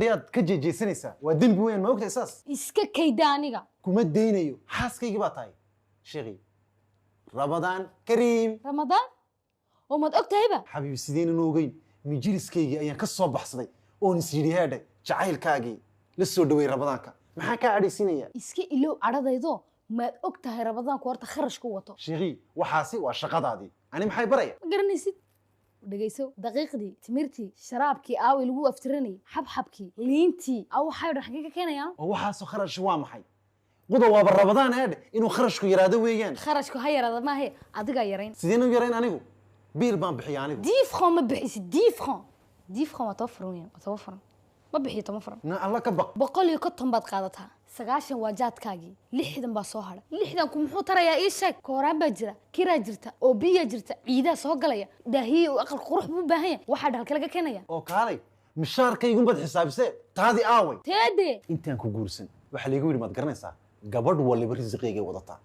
Ayaad ka jeejeysanaysaa, waa dembi weyn, ma ogtahay saas? Iska kayda aniga. Kuma daynayo, xaaskaygii baa tahay. Sheekhi, Ramadaan kariim. Ramadaan oo maad og tahayba? Xabiibi, sideenan ogeyn? Majliskaygii ayaan ka soo baxsaday oon is yidhi heedhe, jacaylkaagii la soo dhaweey Ramadaanka. Maxaa kaa cadhaysiinaya? Iska ilow cadhadaydo. Maad og tahay Ramadaanku horta kharash ku wato? Sheekhi, waxaasi waa shaqadaadii, ani maxay baraya? Ma garanaysid. Dhegayso, daqiiqdii, timirtii, sharaabkii aaway lagu aftiranayay, xabxabkii, liintii aa, waxay dhan xaggee ka keenayaan? Oo waxaasoo kharash waa maxay? Quda, waaba Ramadaan heedhe, inuu kharashku yaraado weeyaan. Kharashku ha yaraada maahe, adigaa yarayn. Sideen u yarayn anigu? Biil baan bixiya anigu. 10 franc ma bixisid. 10 franc, 10 franc waa 10 franc weeyaan, waa 10 franc. Ma bixiyo 10 franc. Na Alla ka baq. 150 baad qaadataa, 90 waa jaadkaagii, 60 baa soo hadha. 60-ku muxuu tarayaa, ii sheeg? Kooraan baa jira, kiraa jirta, oo biyaa jirta, ciidaa soo galaya, daahiye uu aqal qurux buu u baahan yahay. Waxaa dhalka laga keenaya. Oo kaalay, mishaarkaygunbaad xisaabisee, taadii aaway? Teede? Intaan ku guursan waxaa laygu yidhi, maad garanaysaa, gabadh waliba risiqaygay wadataa.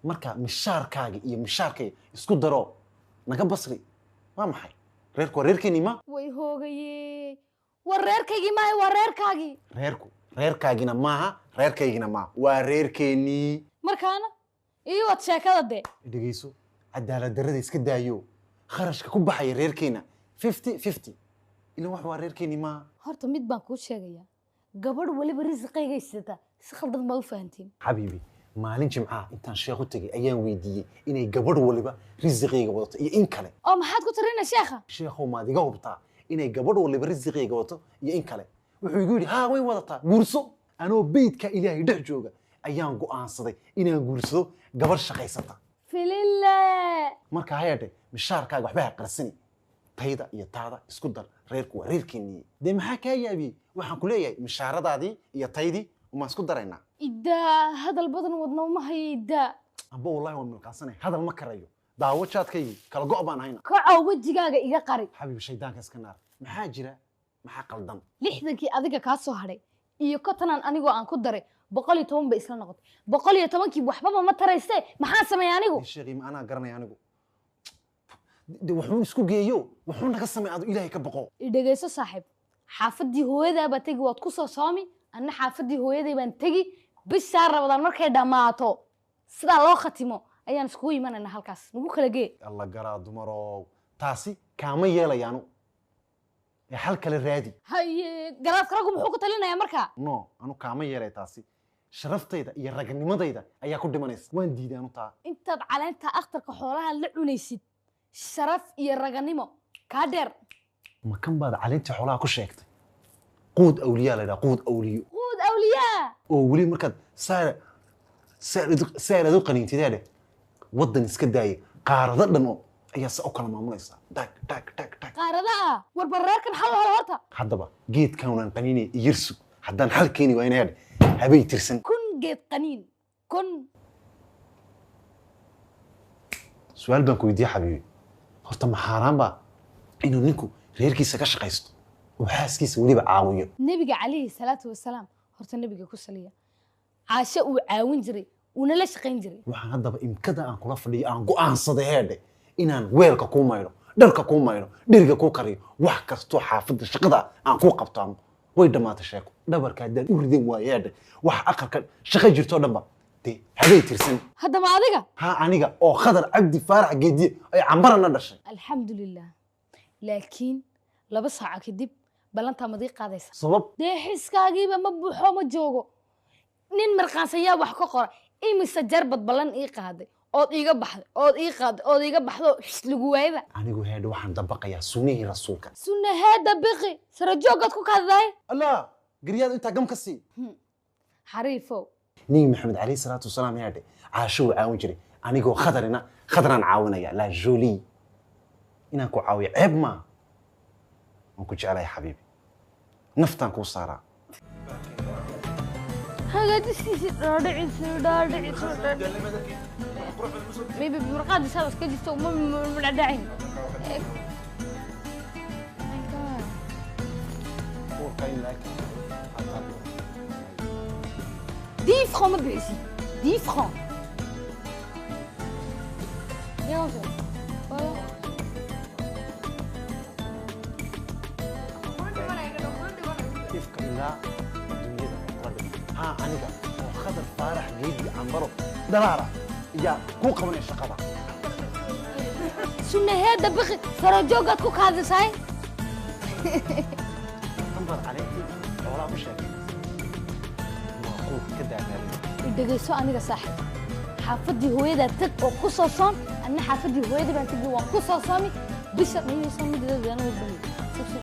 Marka mishaarkaaga iyo mishaarkayga isku daro, naga basri. Waa maxay? Reerku waa reerkeenii ma? Way hoogaye, war reerkaygii maaha, waa reerkaagii. Reerku reerkaagina maaha, reerkaygina maaha, waa reerkeenii. Markaana ii wad sheekada dee. Dhegeyso, cadaalad darrada iska daayo. Kharashka ku baxaya reerkeena 50-50, ilan wax waa reerkeenii maaha. Horta mid baan kuu sheegayaa, gabadh waliba risiqaygay sidataa, si khaldan baa u fahantiin. Xabiibi, maalin Jimcaha intaan sheekh u tegey ayaan weydiiyey inay gabadh waliba risiqayga wadato iyo in kale. Oo maxaad ku tirina sheekha? Sheekhow, maad iga hubtaa inay gabadh waliba risiqayga wadato iyo in kale? Wuxuu igu yidhi, haa, way wadataa, guurso. Anoo beydka Ilaahay dhex jooga ayaan go'aansaday inaan guursado gabadh shaqaysata. Filile. Marka hayadhe, mishaarkaaga waxba ha qarsani, tayda iyo taada isku dar. Reerku waa reerkeennii dee. Maxaa kaa yaabiyey? Waxaan ku leeyahay, mishaaradaadii iyo taydii umaan isku daraynaa. Iddaa, hadal badan wadna uma hayo, iddaa. Amba wallahi waan milqaasanay, hadal ma karayo. Daawo jaadkaygii, kala go' baan ahayna. Kacow, wejigaaga iga qari. Xabiib, shaydaanka iska naar. Maxaa jira? Maxaa qaldan? 60-kii adiga kaa soo hadhay iyo 50-an anigoo aan ku daray, 110 bay isla noqotay. 110-kii waxbaba ma tarayste, maxaan sameeya anigu? Sheekhi, ma anaa garanaya anigu de? Wuxuun isku geeyo, wuxuu naga samey adu, Ilaahay ka boqo. Dhegayso saaxiib, xaafaddii hooyadaa baa tegi, waad ku soo soomi, anna xaafaddii hooyaday baan tegi. Bishaa Rabadaan markay dhammaato, sidaa loo khatimo ayaan iskugu imanayna, halkaas nagu kala gee. Alla garaa dumarow, taasi kaama yeelayaanu ee xal kale raadi. Haye, garaadka raggu muxuu ku talinayaa markaa? No, anu kaama yeelay taasi. Sharaftayda iyo ragnimadayda ayaa ku dhimanaysa, waan diiday anu taa. Intaad caleenta akhtarka xoolaha la cunaysid, sharaf iyo raganimo kaa dheer. Makan baad caleyntii xoolaha ku sheegtay? Quud awliyaa la yidhaha, quud awliyo. Quud awliyaa. Oo weli markaad saar saaraad u qaniintideedhe, waddan iska daaya, qaarado dhan oo ayaa sa u kala maamulaysaa, dhag dhag dhag dhag. Qaaradaha warbar reerkan xal hol horta. Haddaba geedkan qaniinay iyirsu, haddaan xal keeni waa inaadhe habay tirsan. 1000 geed qaniin, 1000. Su-aal baan ku weydiiyey xabiibi, horta ma xaaraan baa inuu ninku reerkiisa ka shaqaysto oo xaaskiisa weliba caawiyo? Nebiga calayhi salaatu wasalaam, horta nebiga ku saliya, Caasho uu caawin jiray, uuna la shaqayn jiray. Waxaan haddaba imkada aan kula fadhiyo aan go'aansaday heedhe, inaan weelka kuu maydho, dharka kuu maydho, dheriga kuu kariyo, wax kastoo xaafadda shaqada aan kuu qabto. Anu way dhammaatay sheeko. Dhabarka haddaan u ridan waayo heedhe, wax aqalka shaqo jirtoo dhanba dee habay tirsan. Haddaba adiga? Ha, aniga oo Khadar Cabdi Faarax Geediye ay Cambarana dhashay. Alxamdulilah, laakiin 2 saaco kadib ballantaa madii qaadaysa. Sabab? Dee xiskaagiiba ma buuxo, ma joogo. Nin marqaansan yaa wax ka qora? Imise jarbad ballan ii qaaday ood iiga baxday, ood ii qaaday ood iiga baxdo, lagu waayaba? Anigu heedhe waxaan dabaqayaa sunnihii rasuulka. Sunnaheeda biqi sarajooggaad ku kaadahay. Allah garyaad intaa gam ka sii. Xariifow. Nebi Maxamed calayhi salaatu wasalaam heedhe Caasho uu caawin jiray, anigoo Khadarina Khadaraan caawinaya. La jolie, inaan ku caawiyo ceeb maaha. Waan ku jeclahay xabiibi, naftaan kuu saaraa. Hagaajisiisi dhaadhicisu dhaadhicisu. Maybe marqaadi saas ka jirto, ma dhadhacin. My God. 10 francs ma bixisid, 10 francs. Viens, voilà. Ilaa adduunyada kula dhiman haa, aniga oo Khadar Faarax Geedi Cambaro Dhalaara ayaa kuu qabanaya shaqada. Sunnaheeda biqi sarojoogaad ku kaadisahay. Tan baad caleentii xoolaa u sheegay, waa quud ka daadaadin. Dhegayso aniga saaxib, xaafaddii hooyadaa tag oo ku soo soon, anna xaafaddii hooyada baan tagi, waan ku soo soomi bisha miyaysan mideeda.